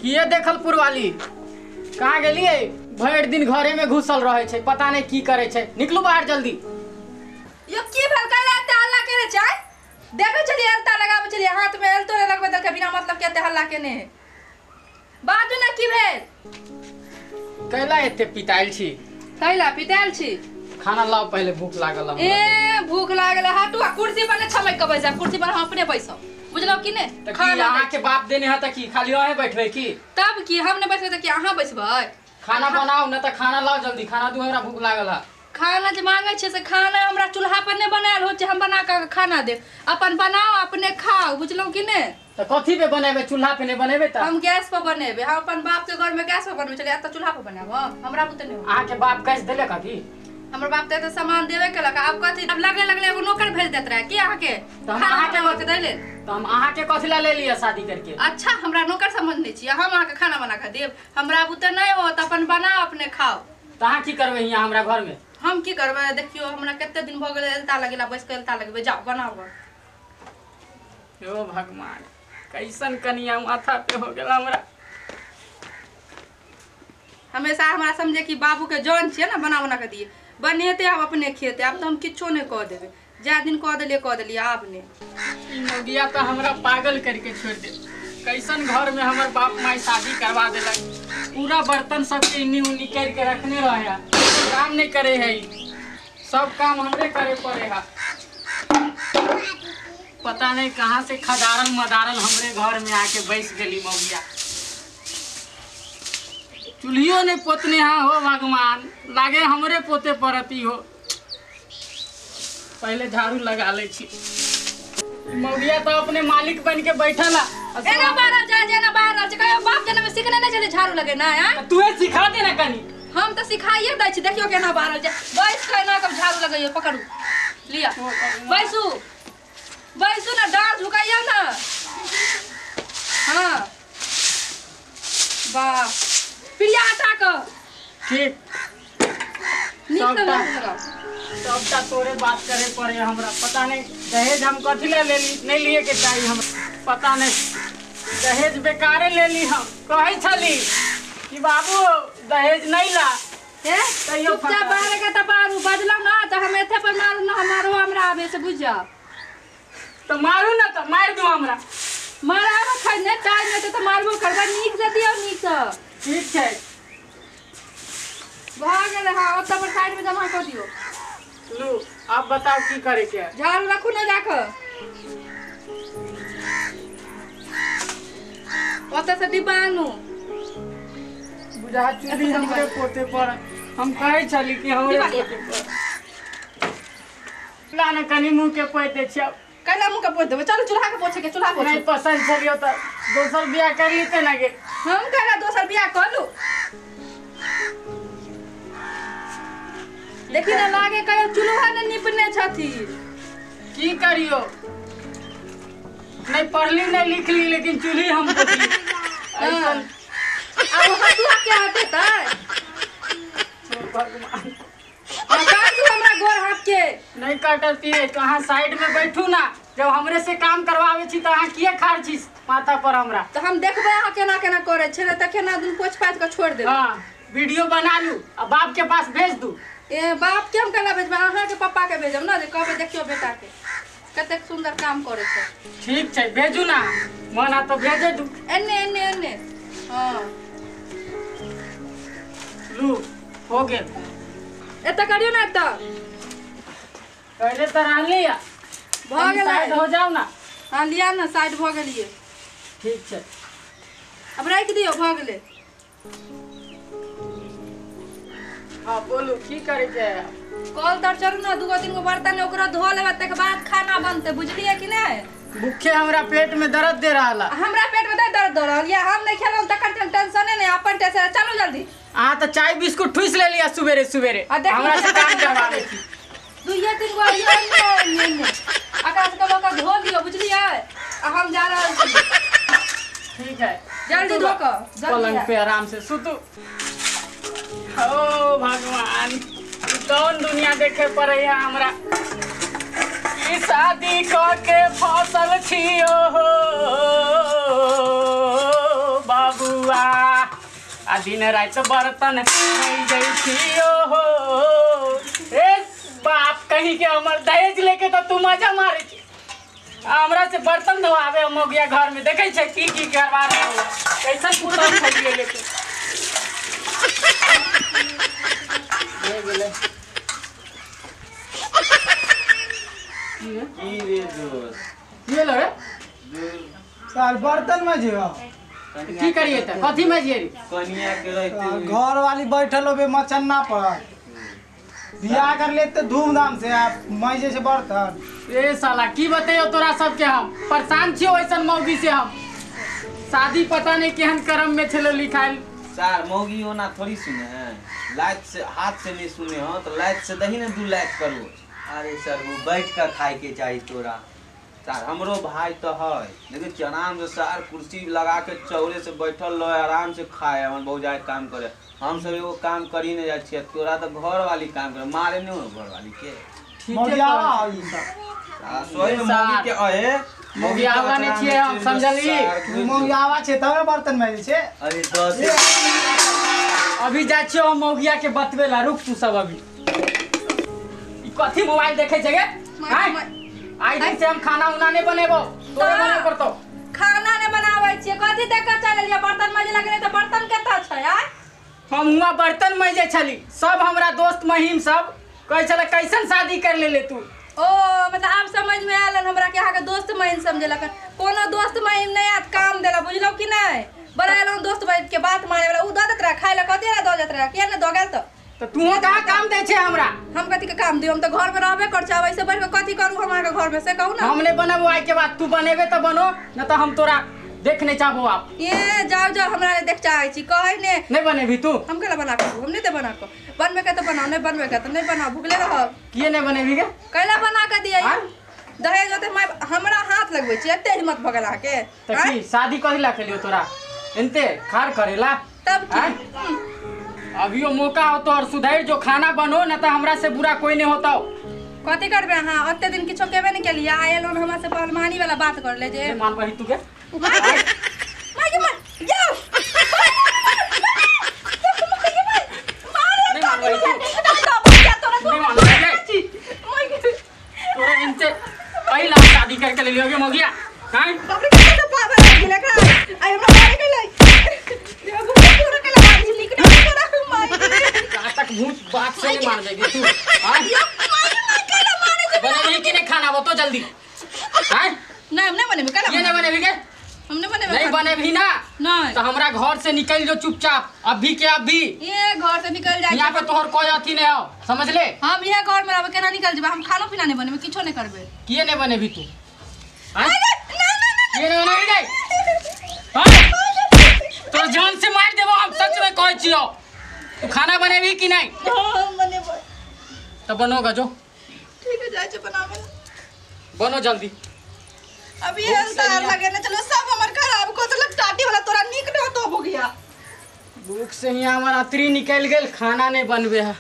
किए देखल पुरवाली कहाँ गेलिए? भरि दिन घरे में घुसल रहे छै, पता नहीं की करे छै। निकलू बाहर जल्दी। यो की भेल कैला एते हल्ला केने छै? देखै छलियै एलता लगाबै छलियै हाथ में, एलतो नै लगबै देलकै बिना मतलब के एते हल्ला केने है। बाजू ना की भेल? कैला एते पितायल छी? कैला पितायल छी? खाना लाओ पहले, भूख लागल हमरा। ए भूख लागल हटू, आ कुर्सी पर ने छमक के बैस जा, कुर्सी पर हम अपने बैसब, बुझलौ कि ने? खाना अहाँ के बाप देने है त की खाली अहें बैठबै की? तब की हम ने बैसबै त की अहाँ बैसबै? खाना बनाओ न त खाना लाओ जल्दी, खाना दू हमरा भूख लागल है। खाना जे मांगे छै से खाना हमरा चूल्हा पर ने बनायल हो छै, हम बना के खाना देब, अपन बनाओ अपने खाओ, बुझलौ कि ने? त कथी पे बनेबै? चूल्हा पे ने बनेबै त हम गैस पर बनेबै। हम अपन बाप के घर में गैस पर बनबै छलियै, एतऽ चूल्हा पर बनाब हमरा बुते नै हो। अहाँ के बाप गैस देले कथी? हमर बाप त एते सामान देबे केलक, आब कथी? अब लगले लगले एगो नौकर भेज देत रहे की अहाँ के? त हम खाना अहाँ के बना के दै लेल। त हम अहाँ के कथी ला ले लिअ शादी करके? अच्छा हमरा नौकर समझने छी, हम अहाँ के खाना बना के देब? हमरा बुते नै होत, अपन बनाओ अपने खाओ। त अहाँ की करबै हियाँ हमरा घर में? हम की करबै? देखियो हमरा कते दिन भ गेलै एलता लगेला, बैस के एलता लगेबै, जाओ बनाओ। ओ भगवान, कैसन कनिया माथा पे हो गेल हमरा। हमेशा हमरा समझे कि बाबू के जौन छियै ना, बना बना के दिए, बनेते आब अपने खेते, आब तो हम किछो नहीं कह देबै, जा दिन कह देलियै कह देलियै, आब ने। ई मौगिया तो हमरा पागल करके छोड़ दे। कैसन घर में हमर बाप माई शादी करवा देलक, पूरा बर्तन सबके इन्नी उन्नी करके रखने रहे है, काम नहीं करे है, सब काम हमरे करे पड़े है। पता नहीं कहाँ से खदारल मदारल हमरे घर में आके बैस गेली मौगिया। चूल्हियो नहीं पोतने हाँ हो भगवान, लागे हमरे पोते पड़ती हो। पहले झाड़ू लगा ले छी। मौगिया तो अपने मालिक बन के बैठल है। एना बाहर जा, जेना बाहर जा, कहियो बाप जना में सीखने नहीं चले झाड़ू लगेना है? तूहे सिखा दे ना कनी। हम तो सिखाइए दै छी, देखियो केना बाहर जा, बैस के एना के झाड़ू लगैयो, पकड़ू लिया, बैसू बैसू ना, डांस झुकाइयो ना। हां वाह प्रिया हटा के ठीक नीक से लगाओ। सबटा तोरे बात करे पड़े हमरा, पता नहीं दहेज हम कथी ला लेली, नहीं लिए के चाहिए हम, पता नहीं दहेज बेकारे लेली। हम कहै छली कि बाबू दहेज नहीं ला, तैयो चुपचाप बाहर के त बारू बजलौ ना त हम एथे पर मारू ना, मारो हमरा आबे से बुझ जाओ। तो मारू ना त मार दू हमरा, मारा खै ने टाइम हेतै त मारबो करबै, नीक से दियौ नीक से। ठीक छै भऽ गेलै। हाँ ओतऽ पर साइड में जमा कऽ दियौ। लू आप बताओ की करे के है? झाड़ू रखू ना जाकर, ओतऽ से डिब्बा आनू। बुझा चूल्ही हमरे पोते पर, हम कहै छली कि हमरे पोते पर ला ना कनी मुँह के पोति दै छियै। कैला मुँह के पोति देबै? चलू चूल्हा के पोछे के, चूल्हा पोछू। नहीं पसंद छलियौ त दोसर बियाह कर लीते ना गे। हम कैला दोसर बियाह कऽ लू? देखी ना लागे कहियो चूल्हा ने निपने छथिन। की करियो, नहीं पढ़ली नहीं लिखली, लेकिन चूल्ही हम पोतली। ऐसन आ हसुआ के हटेतै? भगवान काटू हमरा गोर हाथ के नहीं काटती है। कहाँ साइड में बैठू ना, जब हमरे से काम करवावे छी त अहाँ किए खाड़ छी माथा पर हमरा? त हम देखबै अहाँ केना केना करै छै, ने त केना दुन पोछ पाछ के छोड़ देबै। हां वीडियो बना लू आ बाप के पास भेज दू। ए बाप के हम केना भेजबै? अहाँ के पापा के भेजब ना, जे कहबै देखियो बेटा के कतेक सुंदर काम करै छै। ठीक छै भेजू ना, मन आ तो भेजे दू। एने एने एने। हां लू हो गेल। एतऽ करियो ना, एतऽ पहले त रहली या भऽ गेलै। साइड हो जाओ ना। हां लिया ना, साइड भऽ गेलियै। ठीक छै अब राखि दियौ, भऽ गेलै। हां बोलू की करे के है? कल तर चलू ना, दूगो तीन गो बर्तन ओकरो धो लेबै, तकर बाद खाना बनतै, बुझलियै कि नहि? भूखे हमरा पेट में दर्द दे रहल है। हमरा पेट में दर्द दे रहल या, हम नहीं खेलौं तकर टेंशने नहीं, अपन टेंशन। चलू जल्दी। अहाँ त चाय बिस्कुट ठुस ले लिया सुबेरे सुबेरे, हमरा से काम करवावे छी। दुइये तीन गो ये ने आकाश के लऽ के धो लियौ, बुझलियै? आ हम जा रहल छी। ठीक है जल्दी धो के पलंग पे आराम से सुतू। ओ भगवान, कौन दुनिया देखे पड़े है हमरा? ई शादी क के फसल छियो हो बाबुआ, दिन रात बर्तन मजै छियो हो। ए बाप कहीं के हमर दहेज लेके तो तू मजा मारे छी, हमरा से बर्तन धोआवे मौगिया घर में देखै छै की की करवा रहल है, कैसन पुतहु छलियै लेके। ले गेलै की रे दोस्त, की भेलो रे? साल बर्तन में जेबो की करिए त कथी में जिए? कनिया के रहते घर वाली बैठल होबे मचन्ना पर, बियाह कर लेते धूमधाम से, आप मजे से बर्तन। ए साला की बतैयो तोरा सबके, हम परेशान छियो ऐसन मौगी से। हम शादी पता नहीं केहन कर्म में छलो लिखाइल। सार मौगी ओना थोड़ी सुने है, लात से हाथ से नहीं सुने हो तो लात से दही ने दू लात करो। अरे सर वो बैठ कर खाए के चाही तोरा। सार हमरो भाई तो है, लेकिन आराम से सार कुर्सी लगा के चौरे से बैठल रहे, आराम से खाए, हमर भौजाई काम करे। हम सब एगो काम करी नहीं जाइ छियै, तोरा तो घर वाली काम करे, मारे नहीं हो घर वाली के। ठीक है सोई मौगी के अहे मौगियावा नहीं छियै हम, समझली? मौगियावा छै तब बर्तन में छै। अरे दस अभी जाइ छियै हम मौगिया के बतबे ला, रुक तू सब अभी। ई कथी मोबाइल देखै छै गे? आई दिन से हम खाना उना नहीं बनेबो, तोरे बने पड़तो। खाना नहीं बनाबै छियै, कथी देख के चललियै? बर्तन मजे लगले त बर्तन कतऽ छै? आय हम हुआ बर्तन मजे छली, सब हमरा दोस्त महीम सब कहै छले कैसन शादी कर लेले तू। ओ मतलब आब समझ में आयल हमरा के अहाँ के दोस्त महीम समझलक। कोनो दोस्त महीम नहीं आत काम देला, बुझलौ कि नहीं? बड़ा एलौ दोस्त बैठ के बात मारे वाला, उ the देत रहा खाय ला, कथी ला the देत रहा, किया ने the गेल त? तो तू कहाँ काम दे छे हमरा? हम कथी के काम दियो? हम तो घर में रहबे कर छे, ऐसे बैठ के कथी करू हम अहाँ के घर में से कहू ना? हम नहीं बनाबो आइ के बाद, तू बनेबे त बनो, न त हम तोरा देख नहीं चाहबो आप। ये जाओ जाओ हमरा देख चाहे छी, कहै ने नहीं बनेबी तू। हम केला बना के? हम नहीं ते बना के, बनबे के त बनाओ, नहीं बनबे के त नहीं बनाओ, भुखले रहब। किए नहीं बनेबी के? कैला बना के दियै? दहेज होते my हमरा हाथ लगबै छी, एते हिम्मत भ गेल अहाँ के? त की शादी कहिला ला केलियो तोरा एनते खार करेला तब की? अभियो मौका हो तो और सुधर जो, खाना बनो न त हमरा से बुरा कोई नहीं होता। कथी करबे अहाँ? ओते दिन किछो केबे नहीं केलियै, आयल होन हमरा से पहलवानी वाला बात कर ले जे मान बही तू के। माय के मार जाओ, नहीं मान बही तू, नहीं मान बही तोरा इनसे पहला शादी करके ले लियोगे मौगिया। हां बाप रे कितना पावर आ गेल एकरा, आई हमरा मारे गेलै देखो तोरा के लगा छी निक नहीं तोरा माय जहां तक भूत बात से नहीं मान देगी तू। हां बनेबी कि नहीं खाना वो तो जल्दी? हां नहीं हम नहीं बनेबे, काला ये नहीं बनेबी के? हम नहीं बनेबे। नहीं बनेबी ना नहीं तो हमरा घर से निकल जो चुपचाप, अभी के अभी। ये घर से निकल जाए, यहां पे तोहर कोई अथी नहीं हो, समझ ले? हम ये घर में रहबे, केना निकल जेबे? हम खानो पीना नहीं बनेबे, किछो नहीं करबे। किए नहीं बनेबी तू? हां नहीं नहीं ये नहीं बनेबी गई? हां तो जान से मार देबो हम, सच में कहै छियो। तू खाना बनेबी कि नहीं? हां बनेबे। तो बनोगा जो, ठीक है जाय छै बनावे, बनो जल्दी। अभी तार लगे ने चलो सब हमर खराब को देलक टाटी वाला, तोरा नीक न होतो भुगिया। भूख से ही हमर अतरी निकल गेल, खाना नहीं बनबे है।